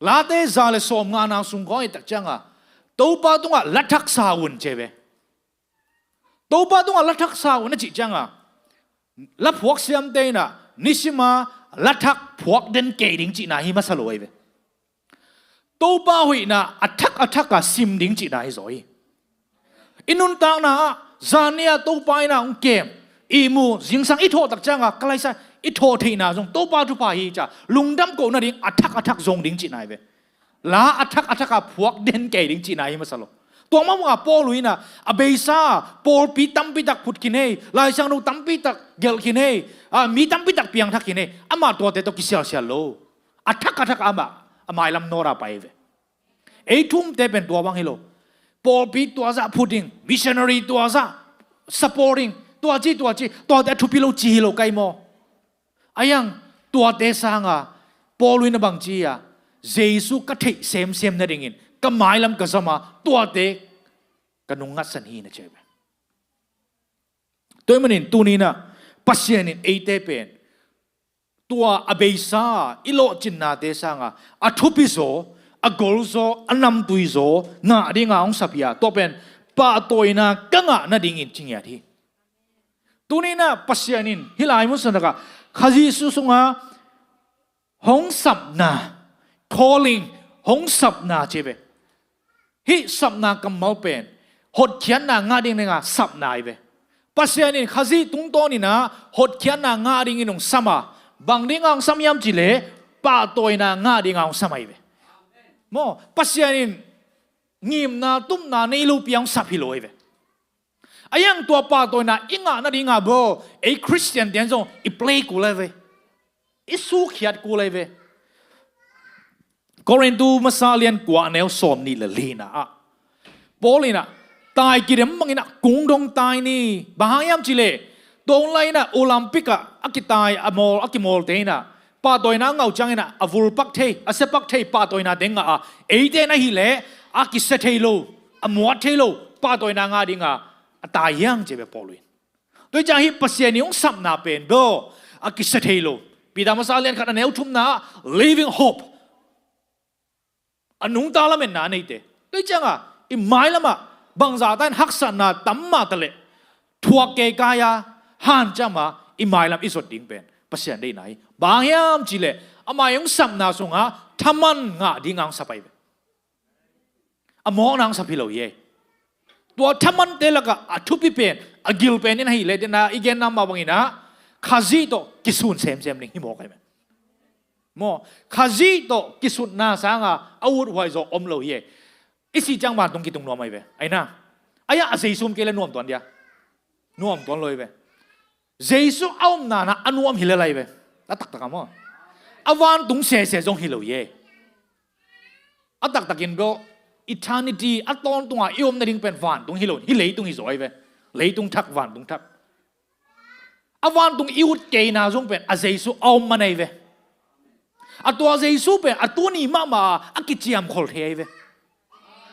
Late za le sawmngana sung khawng i et tak ciangah, Topa tungah la thak sa un ci ahi ve. Topa tungah la thak sa un a cih ciangah, la phuak siamte in ah nisim a la thak phuak den kei ding cihna hi masa lo ahi ve. Topa hoihna a thak a thak a sim ding cihna hi zaw hi. I nuntakna ah zan ni-a Topa in ah hong kem, ihmu, zingsang i thawh tak ciangah ka laisa i thawh theihna zong Topa thupha hi ci-a lungdam koh nading a thak a thak zong ding cihna hi ve. La a thak a thak a phuak den kei ding cihna hi masa lo. Tua mah bangah Paul in ah a beisa pawlpi tampi tak phut khin hi, laisiangtho tampi tak gelh khin hi, a, mi tampi tak piangthak khin hi. Amah tuate tawh kisialsial lo. A thak a thak a amah a mailam nawt a pai hi ve. Ei thumte pen tua bang hi lo. Pawlpi tua zah phut ding, missionary tua zah support ding, tua ci, tua ci, tuate a thupi lo ci hi lo kai maw? Ahi hang tuate sanga Paul in a bang ci a, Jesu ka theih semsem nadingin ka mailam ka zam a, tuate ka nung ngatsan hi, na ci hi ve. Tua ahih manin tuni-in ah Pasian in eite pen tua a beisa i lawhcinnate sangah a thupi zaw, a gol zaw, a namtui zaw ngah dinga hong sap hi a, tua pen pahtawina ka ngah nadingin ci ngiat hi. Tuni-in ah Pasian in hih lai mun sung takah Kha Jesu sungah hong sapna, calling, hong sapna ci ve. Hih sapna kammal pen hotkhiatna ngah ding dinga sapna hi ve. Pasian in Khazih tungtawnin ah hotkhiatna ngah dingin hong sam a, bang dinga hong sam hiam cih leh pahtawina ngah dinga hong sam ahi ve. Maw, Pasian in ngimna, tupna nei lopi-a hong sap hi lo ahi ve. A hiang tua pahtawina i ngah nadinga bel ei Khristian te in zong i play kul ahi ve. I sukhiat kul ahi ve. Korintu masa lian kua, a neu sawmnih le lina ah Paul in ah tai kidem bangin ah kung dong tai ni. Bang hang hiam cih leh tua hun lai-in ah Olympic ah a kitai, a mawl, a kimawlte in ah pahtawina a ngah uh ciangin ah a vulpak thei, a siapak thei pahtawinate ngah a, eite in ahih leh a kisia thei lo, a muat thei lo pahtawina ngah dinga a tai hi hang ci ve Paul in. Tua hi ciang hih Pasian in hong sapna pen bel a kisia thei lo. Peter masa lian khat, a neu thumna ah living hope, a nungta lametna a neite. Tua hi ciangah i mailamah bangzah ta in haksatna tam mah taleh thuak keikai-a hanciam a i mailam i zot ding pen Pasian deihna hi. Bang hang hiam cih leh ama hong sapna sungah thaman ngah dinga hong sap ahi ve. A mawkna hong sap hi lo hi. Tua thamante lakah a thupi pen, a gil pen in ahih leh, dena i genna mah bangin ah Khazih tawh kisun semsem ding hi mawk ahi ve. Maw, Khazih tawh kisutna sangah a uthuai zaw om lo hi. I sih ciang vantung kitung nuam ahi ve. Ahi na, a hiang a Jesu om kei leh nuam tuan dia? Nuam tuan lo hi ve. Jesu a omna-in ah a nuam hi lel ahi ve. A taktak ah maw, a vantung sese zong hi lo hi. A taktakin bel eternity, a tawntungah i om nading pen vantung hi lo, hih leitung hi zaw ahi ve. Leitung thak, vantung thak. A vantung i ut keina zong pen a Jesu a om man ahi ve. A tua Jesu pen a tuni mahmah a kiciamkhol thei ahi ve.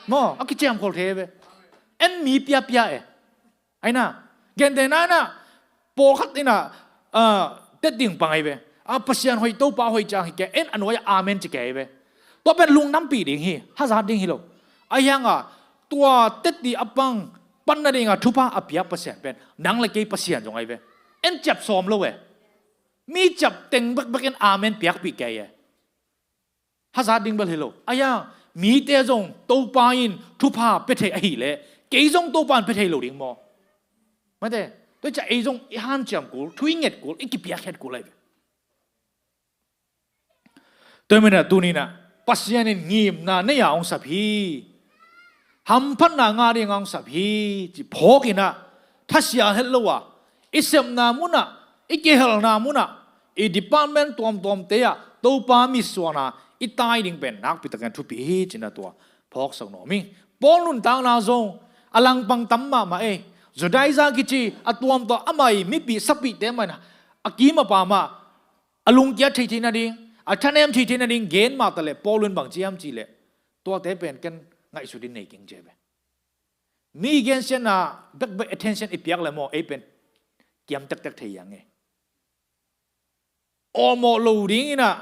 Maw, a kiciamkhol thei ahi ve. En mi piapia e. Ahi na, gentehna in ah pawlkhat in ah, ah, tet ding pang ahi ve. A, Pasian hoih, Topa hoih ciang hi kei, en a nuai-ah amen ci kei ahi ve. Tua pen lungdampih ding hi, hazat ding hi lo. A hiangah tua tet ding a pang, pan nadinga thupha a piak Pasian pen nang le kei Pasian zong ahi ve. En ciap sawm lo e. Mi ciap teng bekbek in amen piakpih kei e. Hazat ding bel hi lo. A hiang mite zong Topa in thupha pia thei ahih leh kei zong Topa in pia thei lo ding maw? Mate, tua hi ciang ei zong i hanciam kul, thu i nget kul, i kipiakkhiat kul ahi ve. Tua ahih manin ah tuni-in ah Pasian in ngimna nei-a hong sap hi. Hamphatna ngah dinga hong sap hi, ci phawk in ah, thasia het lo a, i sepna munah, i kihelna munah, i department tuamtuamte ah Topa mitsuanna i tai ding pen nakpi takin thupi hi, ci-in ah tua phawksak nuam ing. Paul nuntakna zong a langpang tam mahmah ei. Judaiza kici a tuamtuam, amah i mipih sapihte mah in a kim a pam ah a lungkia theithei nading, a thanem theithei nading gen mah taleh, Paul in bang ci hiam cih leh, tuate pen ken ngaihsut in nei keng ci ve. Mi gensiatna bekbek attention i piak leh maw, ei pen kiam tektek thei hi hang e. Awlmawh lo dingin ah,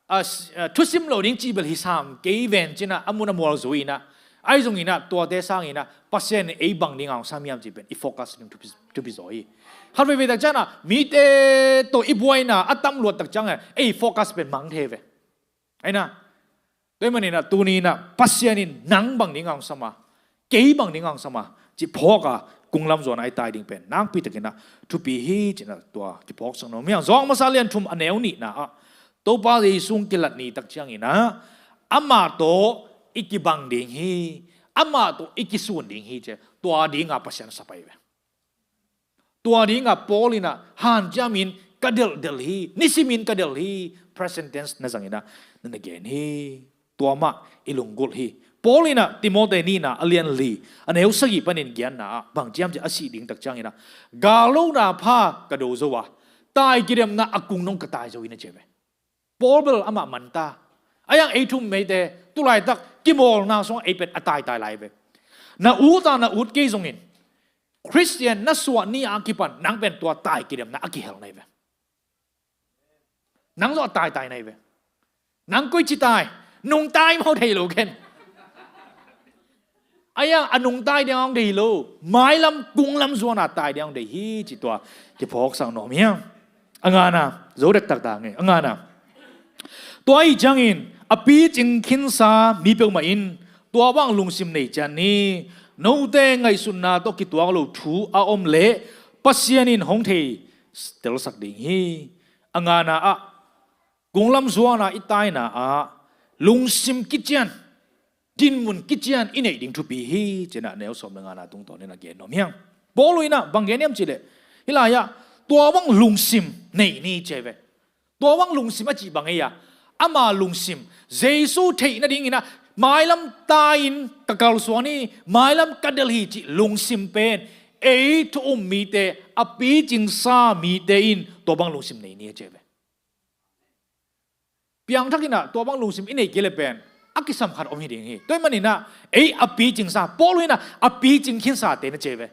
a, a, thusim lo ding cih bel hi sam kei ven ci-in ah, a mun a mual zui-in ah, ahi zongin ah tuate sangin ah Pasian in ei bang dinga hong sam hiam cih pen i focus ding thupi, thupi zaw hi. Khat veivei tak ciangin ah mite tawh i buaina a tam luat tak ciangin ei focus pen mang thei ve. Ahi na, tua ahih manin ah tuni-in ah Pasian in nang bang dinga hong sam a, kei bang dinga hong sam a, cih phawk a, kunglam zuan a i tai ding pen nakpi takin ah thupi hi, ci-in ah tua kiphawksak nuam ing. Johan masa lian thum, a neu nihna ah Topa Jesu hong kilat ni tak ciangin ah amah tawh i kibang ding hi, amah tawh i kisun ding hi, ci-a tua dinga Pasian a sap ahi ve. Tua dinga Paul in ah hanciamin ka delhdelh hi, nisimin ka delh hi, present tense na zangin ah na na gen hi. Tua mah i lunggulh hi. Paul in ah Timote nihna a lian li, a neu sagih panin genna ah bang ci hiam cih leh, a sih ding tak ciangin ah gal lona pha ka do zo a, tai kidemna a kung dong ka tai zo hi, na ci ve. Paul bel amah man ta. A hiang ei thum meite tulaitak kimawlna sungah ei pen a taitai lai ve. Na ut a, na ut kei zongin, Khristian na suah ni a kipan nang pen tua tai kidemna a kihel na hi ve. Nang zong a taitai na hi ve. Nang koici tai, nungtai maw thei lo ken. Aia a nungtai ding a hong thei lo, mailam kunglam zuana tai ding a hong thei hi ci tua kiphawksak nuam hiam? A ngana zo dektak ta nge, a ngana. Tua ahi ciangin a picing khinsa mi peuhmah in tua bang lungsim nei cian ni. Note ngaihsutna tawh kituak lo thu a om leh Pasian in hong thei telsak ding hi. A ngana ah kunglam zuana i taina ah lungsim kician, dinmun kician i neih ding thupi hi, ci-in a neu sawm le ngana tungtawn in a gen nuam hiam? Paul in a bang gen hiam cih leh, hih lai-ah tua bang lungsim nei ni ci hi ve. Tua bang lungsim a cih bang ei a, ama lungsim Jesu theih nadingin a mailam tai-in ka kalsuan hi, mailam ka delh hi cih lungsim pen ei thu um mite, a picingsa mite in tua bang lungsim nei ni a ci hi ve. Piangthak in a tua bang lungsim i neih kei leh pen a kisam khat om hi ding hi. Tua ahih manin a ei a picingsa, Paul in a a picing khinsate na ci hi ve.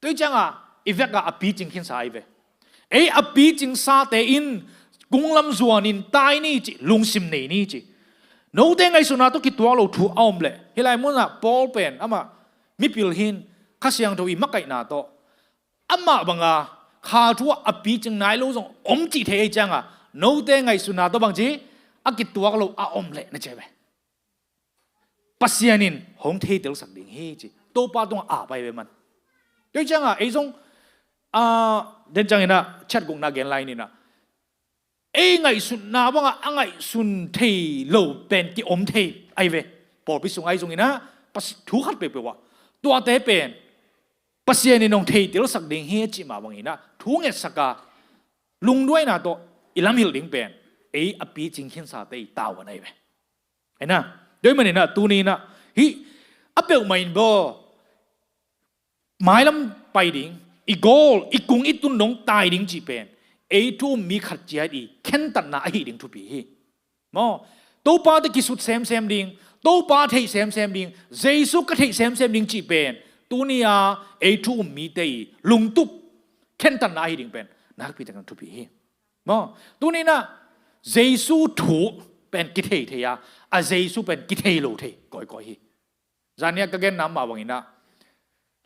Tua ahih ciangin i vek a a picing khinsa ahi ve. Ei a picingsate in kunglam zuanin tai ni ci, lungsim nei ni ci. Note ngaihsutna tawh kituak lo thu a om leh, hih lai munah Paul pen amah mipil hi-in Kha Siangtho i makaihna tawh amah banga kha thu ah a picing nai lo zong om cih thei ahih ciangin, note ngaihsutna tawh bangci a kituak lo a om leh na ci hi ve. Pasian in hong thei telsak ding hi ci. Topa tungah a pai ve man. Tua ahih ciangin ei zong, a, den ciangin a chat gukna gen lai ni-in a, ei ngaihsutna bangah a ngaihsun thei lo pen ki-om thei ahi ve. Pawlpi sungah ahi zongin a, Pas-, thu khat peuhpeuh ah tuate pen Pasian in hong thei telsak ding hi a cih mah bangin a, thu ngetsak a lungduaina tawh i lamhilh ding pen ei a picing khinsate i tavuan ahi ve. Ahi na, tua ahih manin a tuni-in a hih a peuhmah in baw, mailam pai ding, i goal, i kung i tun dong tai ding cih pen ei thu um mi khat ciat i khentatna ahi ding thupi hi. Maw, Topa tawh kisut semsem ding, Topa theih semsem ding, Jesu ka theih semsem ding cih pen tuni-a ei thu um mite i lungtup khentatna ahi ding pen nakpi takin thupi hi. Maw, tuni-in a Jesu thu pen kithei thei a, a Jesu pen kithei lo thei kawikawi hi. Zan ni-a ka genna mah bangin a,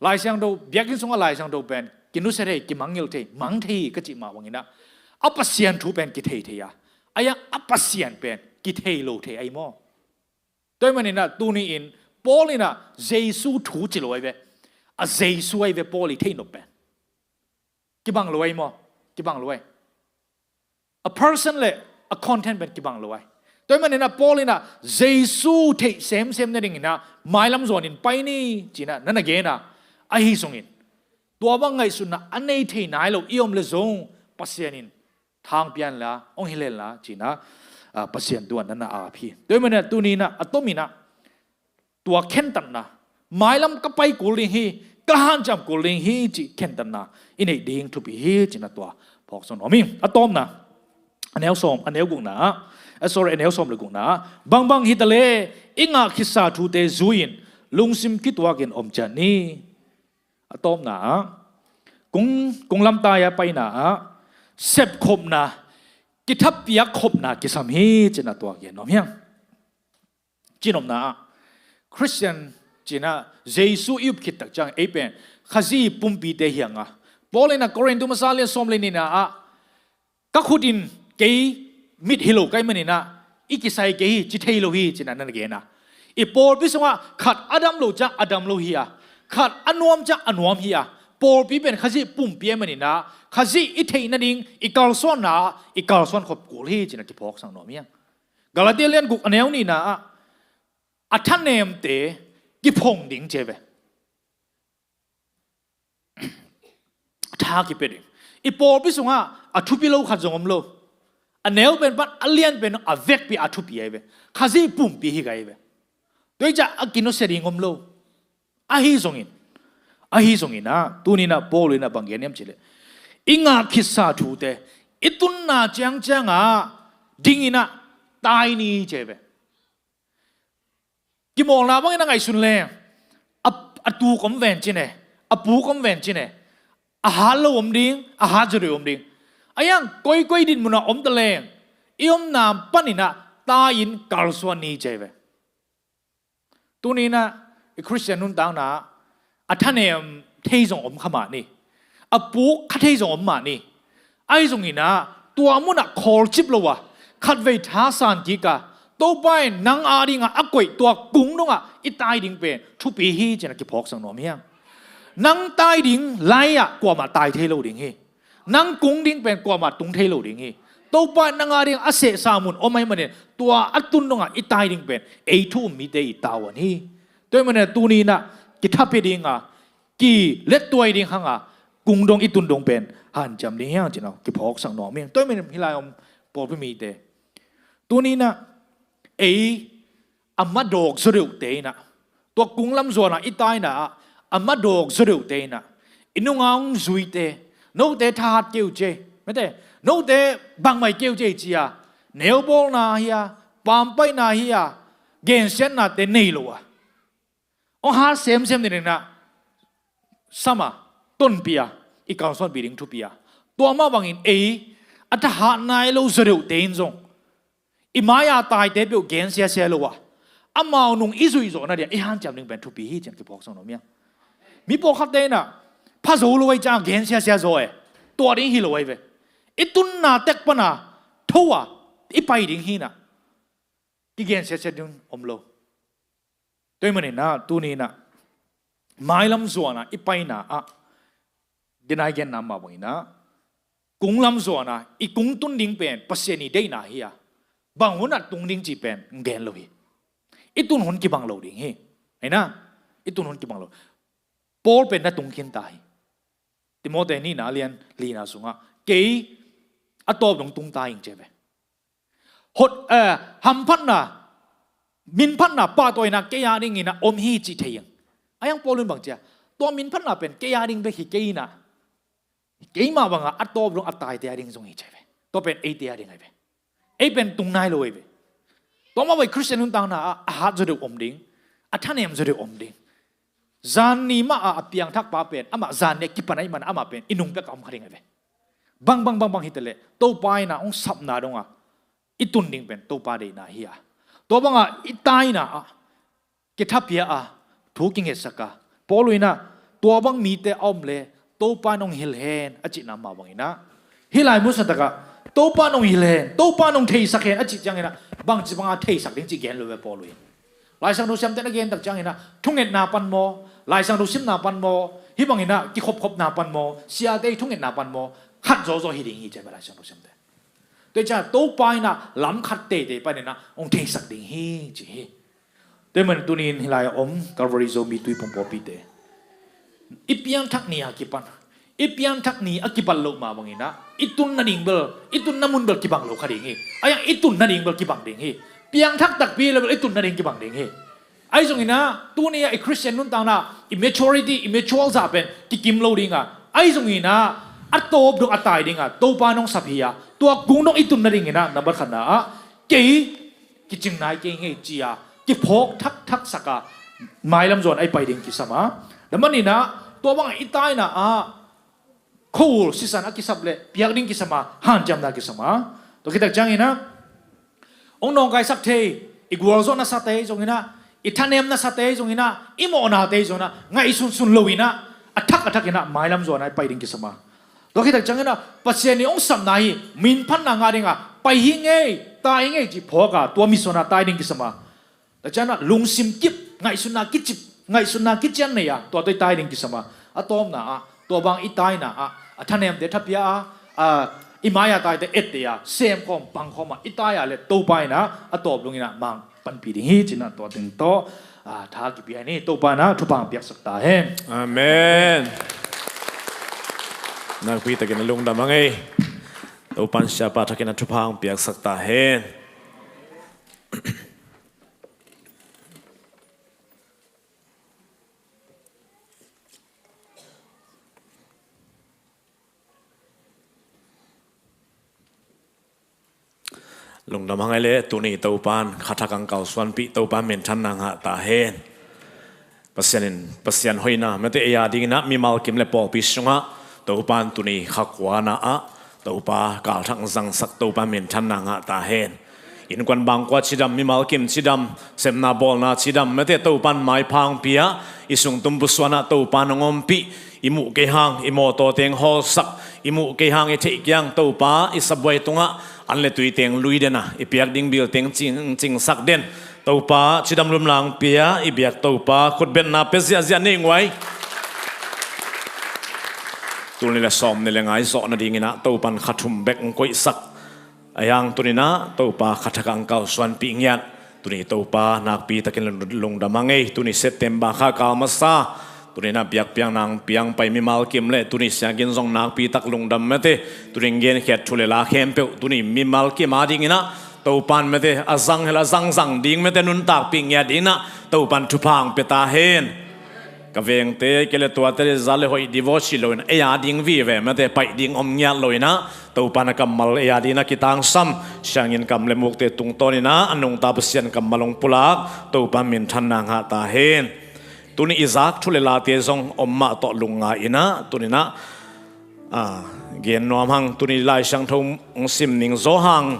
Lai Siangtho, biakinn sungah Lai Siangtho pen kinusia thei, kimangngilh thei, mang thei hi ka cih mah bangin a, a Pasian thu pen kithei thei a, ahi a, a Pasian pen kithei lo thei ahi maw. Tua ahih manin a tuni-in Paul in a Jesu thu ci lo ahi ve. A Jesu ahi ve Paul i theih nop pen. Kibang lo ahi maw? Kibang lo ahi. A person le a content pen kibang lo ahi. Tua ahih manin a Paul in a Jesu theih semsem nadingin a mailam zuanin pai ni ci-in a na na gen a, ahi zongin tua bang ngaihsutna a nei thei nai lo i om leh zong Pasian in thang pia inla, hong hilh inla ci-in a, a, Pasian tungah na na ap hi. Tua ahih manin a tuni-in a, a tomin a tua khentatna, mailam ka pai kul ding hi, ka hanciam kul ding hi cih khentatna i neih ding thupi hi ci-in a tua phawksak nuam ing. A tawpna, a neu sawm, a neu gukna ah, eh, sorry, a neu sawm le gukna ah, bangbang hi ta leh i ngah khitsa thute zui-in lungsim kituakin om ciat ni. A tawpna ah, kung, kunglam tai-a paina ah sepkhopna, kithapiak khopna kisam hi ci-in a tua gen nuam hiam? Cinopna ah, Khristian ci-in a Jesu i up khit tak ciang ei pen Khazih pumpite hi hang a, Paul in a Korin thu masa lian sawm le nihna ah, ka khut in kei mit hi lo ka hih manin a, i kisai kei hi, ci thei lo hi ci-in a na na gen a. I pawlpi sungah khat a dam lo ciang a dam lo hi a, khat a nuam ciang a nuam hi a, pawlpi pen Khazih pumpi ahih manin a, Khazih i theih nading i kalsuanna ah i kalsuan khop kul hi ci-in a kiphawksak nuam hi hang. Galatia lian guk a neu nihna ah, a thanemte kiphong ding ci hi ve. Tha kipia ding. I pawlpi sungah a thupi lo khat zong om lo. A neu pen pan a lian pen a vekpi a thupi ahi ve. Khazih pumpi hi ka hi ve. Tua hi ciah a kinusia ding om lo. Ahi zongin, ahi zongin a, tuni-in a Paul in a bang gen hiam cih leh, i ngah khitsa thute i tunna ciangciang ah dingin a tai ni ci hi ve. Kimawlna bangin a ngaihsun leng a, a tuk om ven cin e. A puk om ven cine. A hat lo om ding, a hat zaw deuh om ding. A iang koikoi din munah om ta leng, i omna paninah tai-in kalsuan ni ci ve. Tuninah i Khristian nuntakna ah a thanem thei zong om kha mah ni. A puk kha thei zong om mah ni. Ahi zonginah tua munah khawlcip lo a khatvei thasan kik a, Topa in nang adingah a koih tua kung dongah i tai ding pen thupi hi cinah kiphawksak nuam hiang. Nang tai ding lai-ah kuamah tai thei lo ding hi. Nang kung ding pen kuamah tung thei lo ding hi. Topa in nang adingah a sehsa mun om ahih manin tua a tun dongah i tai ding pen ei thu um mite i tavuan hi. Tua ahih manin tuninah kithapi dinga kilettuai ding hanga kung dong i tun dong pen hanciam ding hiang cinah kiphawksak nuam hiang. Tua ahih manin hih lai om pawlpi mite tuninah ei a madawk zaw deuhte inah, tua kung lam zuanah i taina ah a madawk zaw deuhte inah i nunga hong zuite, note thahat kei uh ci ei, mate, note bangmai kei uh ci ei ci-a neubawlna hi-a, pampaihna hi-a, gensiatnate nei lo a, hong hat semsem ding inah sama tonpih a, i kalsuanpih ding thupi a, tua mah bangin ei a thahat nai lo zaw deuhte in zong i mai-a taite peuh gensiasia lo a, amau nung i zuih zawh nadia i hanciam ding pen thupi hi cinah kiphawksak nuam hiang. Mi pawlkhatte inah pha zo lo ahi ciang gensiasia zaw e, tua ding hi lo ahi ve. I tunna tek pana tho a i pai ding hinah kigensiasia ding om lo. Tua ahih maninah tuninah mailam zuanah i paina ah dinai genna mah banginah kung lam zuanah i kung tun ding pen Pasian i deihna hi-a, bang hunah tung ding cih pen gen lo hi. I tun hun kibang lo ding hi. Aina, i tun hun kibang lo. Paul pen na tung khin ta hi. Timote nihna a lian lina sungah kei a tawp dong tung ta ing ci ve. Hot, eh, hamphatna, minphatna, pahtawina kei a dinginah om hi cih thei ing. A iang Paul in bang cia, tua minphatna pen kei a ding bek hi kei inah, keimah bangah a tawp dong a taite a ding zong hi ci ve. Tua pen eite a ding ahi ve. Ei pen tung nai lo ahi ve. Tua mah vai Khristian nuntakna ah a hat zaw deuh om ding, a thanem zaw deuh om ding. Zan ni mah ah a piangthakpa pen amah zan ni a kipan ahih manah amah pen i nung pek a om kha ding ahi ve. Bang bang bang bang hi taleh Topa inah hong sapna dongah i tun ding pen Topa deihna hi-a, tua bangah i taina ah kithapiak a, thu kingetsak a, Paul inah tua bang mite a om le Topa in hong hilh hen a cihna mah banginah hih lai musa takah Topa in hong hilh hen, Topa in hong theisak hen a cih cianginah bangci banga theisak ding cih gen lo ve Paul in. Laisang thu siamte na gen tak cianginah thungetna pan maw, Laisang thu simna pan maw, hih banginah kikhopkhopna pan maw, siate i thungetna pan maw, khat zawzaw hi ding hi ci ve Laisang thu siamte. Tua ciang Topa inah lam khat teitei paninah hong theisak ding hi ci hi. Tua ahih manin tuni-in hih lai a om Calvary Zomi Tuiphum pawlpite, i piangthak ni a kipan, i piangthak ni a kibat loh mah banginah i tun nading bel, i tunna mun bel kibang lo kha ding hi. A iang i tun nading bel kibang ding hi. Piangthak takpi le bel i tun nading kibang ding hi. Ahi zonginah tuni-ah i Khristian nuntakna i maturity, i mature zah pen kikim lo dinga, ahi zonginah a tawp dong a tai dinga Topa in hong sap hi-a, tua kung dong i tun nadinginah nambat khatna ah kei kicing nai kei ngei ci-a kiphawk thakthak sak a, mailam zuan a i pai ding kisam a, nambat nihna ah tua bangah i taina ah khuaul sisan a kisap le piak ding kisam a, hanciamna kisam a. Tua khit tak cianginah hong nawngkaisak thei, i gualzawhna sate zonginah, i thanemna sate zonginah, i mawhnate zonginah ngaihsunsun loinah a thak a thakinah mailam zuan a i pai ding kisam a. Tua khit tak cianginah Pasian in hong sapna hi, minphatna ngah dinga pai hi ngei, tai hi ngei cih phawk a, tua mission a tai ding kisam a. Tua cianah lungsim kip, ngaihsutna kicip, ngaihsutna kician nei a, tua tawh i tai ding kisam a. A tawpna ah tua bang i taina ah a thanemte thapia a, a, i mai-a taite etteh a, semkhawm pangkhawm a i tai a le Topa inah a tawp dong inah mang panpih ding hi cinah tua teng tawh, a, tha kipia hi ni. Topa inah thupha hong piaksak ta hen. Amen. Nakpi takin a lungdam a ngei. Topa in siapa thakin a thupha hong piaksak ta hen. Lungdam hang ei le, tuni Topa in khathak hong kalsuanpih, Topa in minthanna ngah ta hen. Pasian in, Pasian hoihna mete ei a dingin ah mimal kim le pawlpi sungah Topa in tuni kha kuana ah Topa kalthak zangsak Topa minthanna ngah ta hen. Innkuan bangkua cidam, mimal kim cidam, sepna bawlna cidam mete Topa in maipha hong pia, i sung tum pusuan ah Topa in hong ompih, i muh kei hang i mawtaw teng hawlsak, i muh kei hang i theih kei hang Topa i sabuai tungah an le tui teng lui den a, i piak ding bil teng cing, cingsak den. Topa cidam lum lang pia, i biak Topa khutbetna pia ziahziah nei nguai. Tul nih le sawm nih le nga i zawh nadingin ah Topa in kha thum bek hong koihsak. Ahi hang tuni in ah Topa kha thak ah hong kalsuanpih ngiat. Tuni Topa nakpi takin lungdam a ngei. Tuni September kha kal masa, tuni in ah biakpiakna hong piang pai mimal kim le tuni siangin zong nakpi tak lungdam mete. Tuni hong genkhiat thu le la khempeuh tuni mimal kim a dingin ah Topa in mete a zang hel a zangzang ding mete nuntakpih ngiat dingin ah Topa in thupha hong pia ta hen. Ka vengte kei le tuate le za le hoih divorce lo in ei a ding vive mete paih ding om ngiat lo in ah Topa in a kammal ei a dingin a kitangsam, siangin kam le mukte tungtawn in ah a nungta Pasian kammal hong pulak Topa minthanna ngah ta hen. Tuni i zak thu le late zong om mah tawh lungngai in ah tuni in ah gen nuam hang. Tuni Lai Siangtho hong sim ning Johan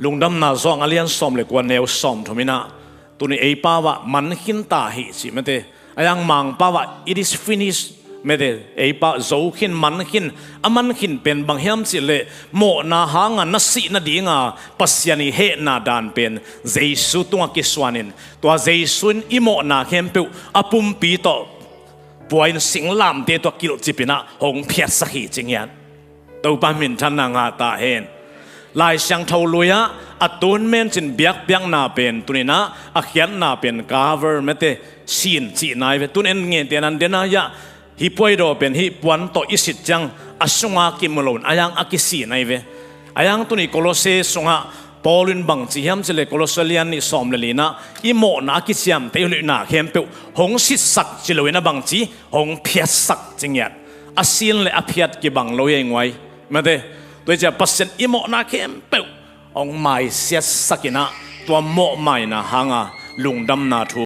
Lungdamna Johan a lian sawm le kua neu sawm thum in ah tuni ei pau ah man khin ta hi ci mete. Ahi hang Mangpau ah it is finished mete ei pau zo khin man khin. A man khin pen bang hiam cih leh mawhna hanga na sih nadinga Pasian i hehna dan pen Jesu tungah kisuan in tua Jesu in i mawhna khempeuh a pumpi tawh pua in singlamteh tawh kilhcip in ah hong phiatsak hi ci ngiat. Topa minthanna ngah ta hen. Lai Siangtho lui ah atonement in biakpiakna pen tuni in ah a khiatna pen cover mete sin cihna hi ve. Tun en ngente nan dena hi ah hih puaidaw pen hih puan tawh i sit ciang a sunga kimu lo in ahi hang a kisihna hi ve. Ahi hang tuni Kolose sungah Paul in bangci hiam cih leh Kolose lian nih sawm le li in ah i mawhna a kiciamteh i hoihna khempeuh hong sitsak ci lo in a bangci hong phiatsak ci ngiat. A sin le a phiat kibang lo hi ei nguai. Mete tua hi ciah Pasian i mawhna khempeuh hong maisiatsak in ah tua mawhmaina hanga lungdamna thu